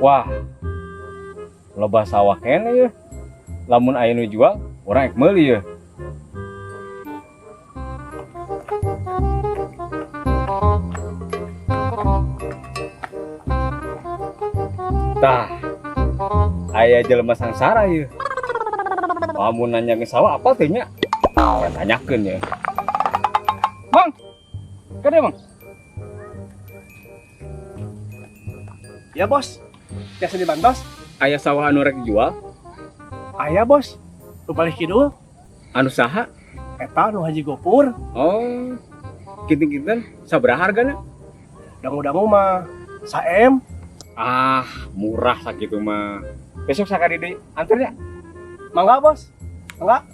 Wah, loba sawah keneh ya. Lamun aya nu jual, urang ek meuli ya. Tah, aya jelema sangsara ieu. Lamun nanya ke sawah apa teh nya? Tanyakeun ya. Mang, kade Mang? Ya bos, biasa dibantos. Aya sawah anu rek dijual? Aya bos, nu palih kidul. Anu saha? Eta nu Haji Gopur. Oh, kinten-kinten sabaraha hargana? Dangu-dangu mah 1M. Ah, murah sakitu mah. Besok sakali deui anter ya. Mangga bos, mangga.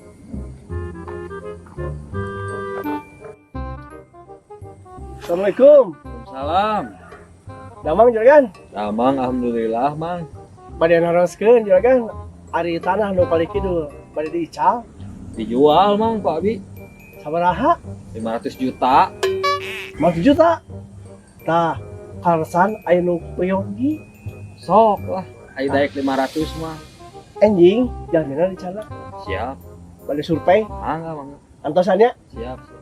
Assalamualaikum. Salam. Damang juragan. Damang alhamdulillah, Mang. Bade naroskeun juragan, ari tanah nu palih kidul bade diical. Dijual, Mang, Pak Abi. Sabaraha? 500 juta. 500 juta. Tah, kaleresan aya nu peryogi. Sok lah, aya daek 500 mah. Enjing, jalmina dicana. Siap. Bade survei. Mangga, mangga. Antosannya? Siap.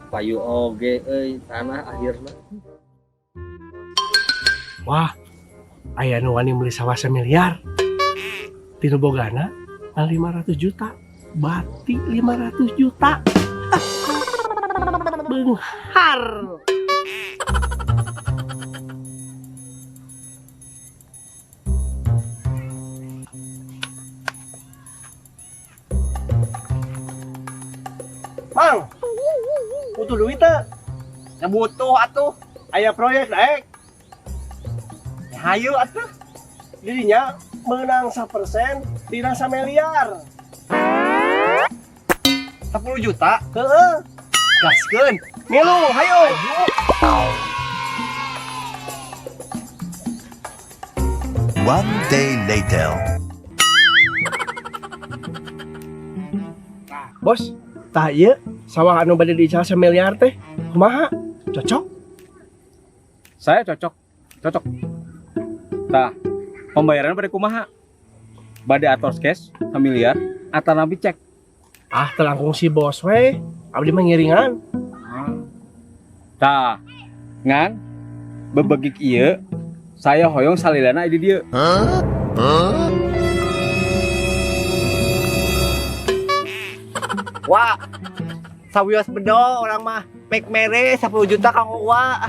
Payu oge euy tanah akhirna. Wah, aya nu wani meuli sawah samiliar. Tinu bogana 500 juta. Bati 500 juta. Benghar. Mang, butuh duit teh? Ya butuh atuh. Aya proyek daek. Ya hayu atuh. Dirinya menang 1% dina samiliar. 10 juta. Heeh. Gaskeun. Milu, hayu. One day later. Nah, bos, tah ieu sawah anu bade diical samiliar teh kumaha? Cocok? Saya cocok. Cocok. Tah, pembayaran bade kumaha? Bade atos cash samiliar atanapi cek? Ah, telangkung si bos we. Abdi mah ngiringan. Tah, ngan bebegik ieu saya hoyong salilana di dieu. Wah, sawios bedo orang mah mek mere 10 juta kang Uwa.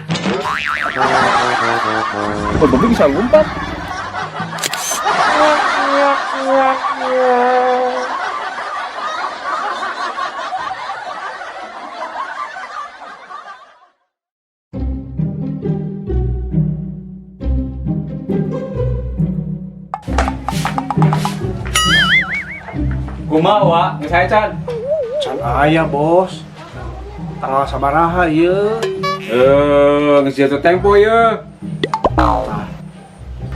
Bebegik bisa lompat. Kumaha wa, geus saya can. Can aya, bos. Tanggal sabaraha ieu? Geus jatuh tempo ieu.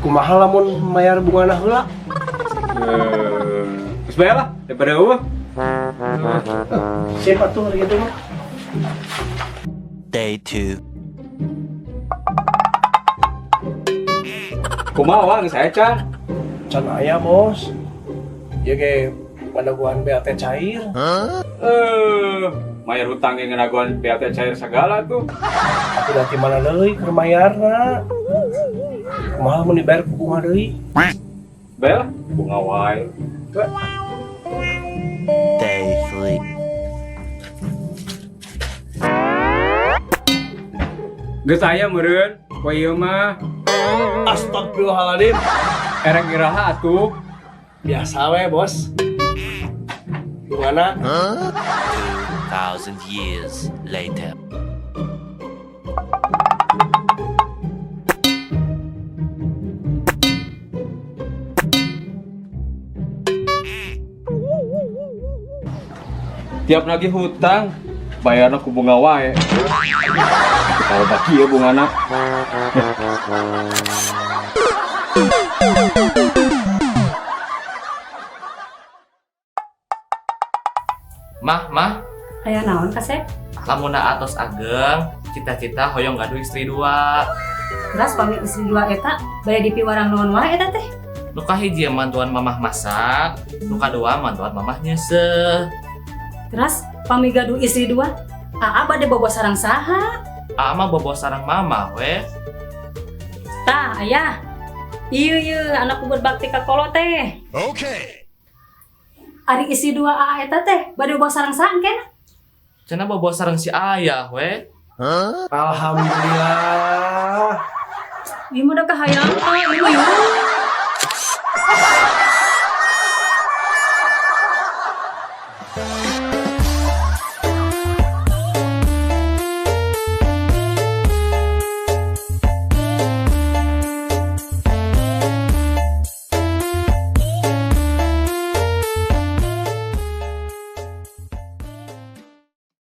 Kumaha lamun mayar bungana heula? Geus bayar lah daripada eueuh. Sip atuh gitu mah. Day 2. Kumaha wa, geus saya can. Can aya, bos. Ieu ge padaguan BAT cair. Mayar hutang ge nganaguan BAT cair segala tuh. Tapi nanti mana deui keur mayarna? Kumaha mun dibayar ku bunga deui? Bayar lah, bunga wae. Day 3. Geus aya meureun, poe ieu mah. Astagfirullahaladzim. Erek iraha atuh. Biasa we, bos. Bungana? 2,000 years later. Tiap nagih hutang, bayarna ku bunga wae. Kalau baki ya bungana. Mah, mah. Aya naon kasep? Lamun atos ageng, cita-cita hoyong gaduh istri dua. Terus pami istri dua eta bade dipiwarang naon wae eta teh? Nu kahiji mantuan mamah masak, nu kadua mantuan mamah nyeuseuh. Terus pami gaduh istri dua, aa bade bobo sareng saha? Aa mah bobo sareng mamah we. Tah, ayah. Ieu ieu anak berbakti ka kolot teh. Okay. Ari istri dua aa eta teh bade bobo sareng saha engkena? Cenah bobo sareng si ayah we. Alhamdulillah. Ieu mah da kahayang ah, ieu mah ieu.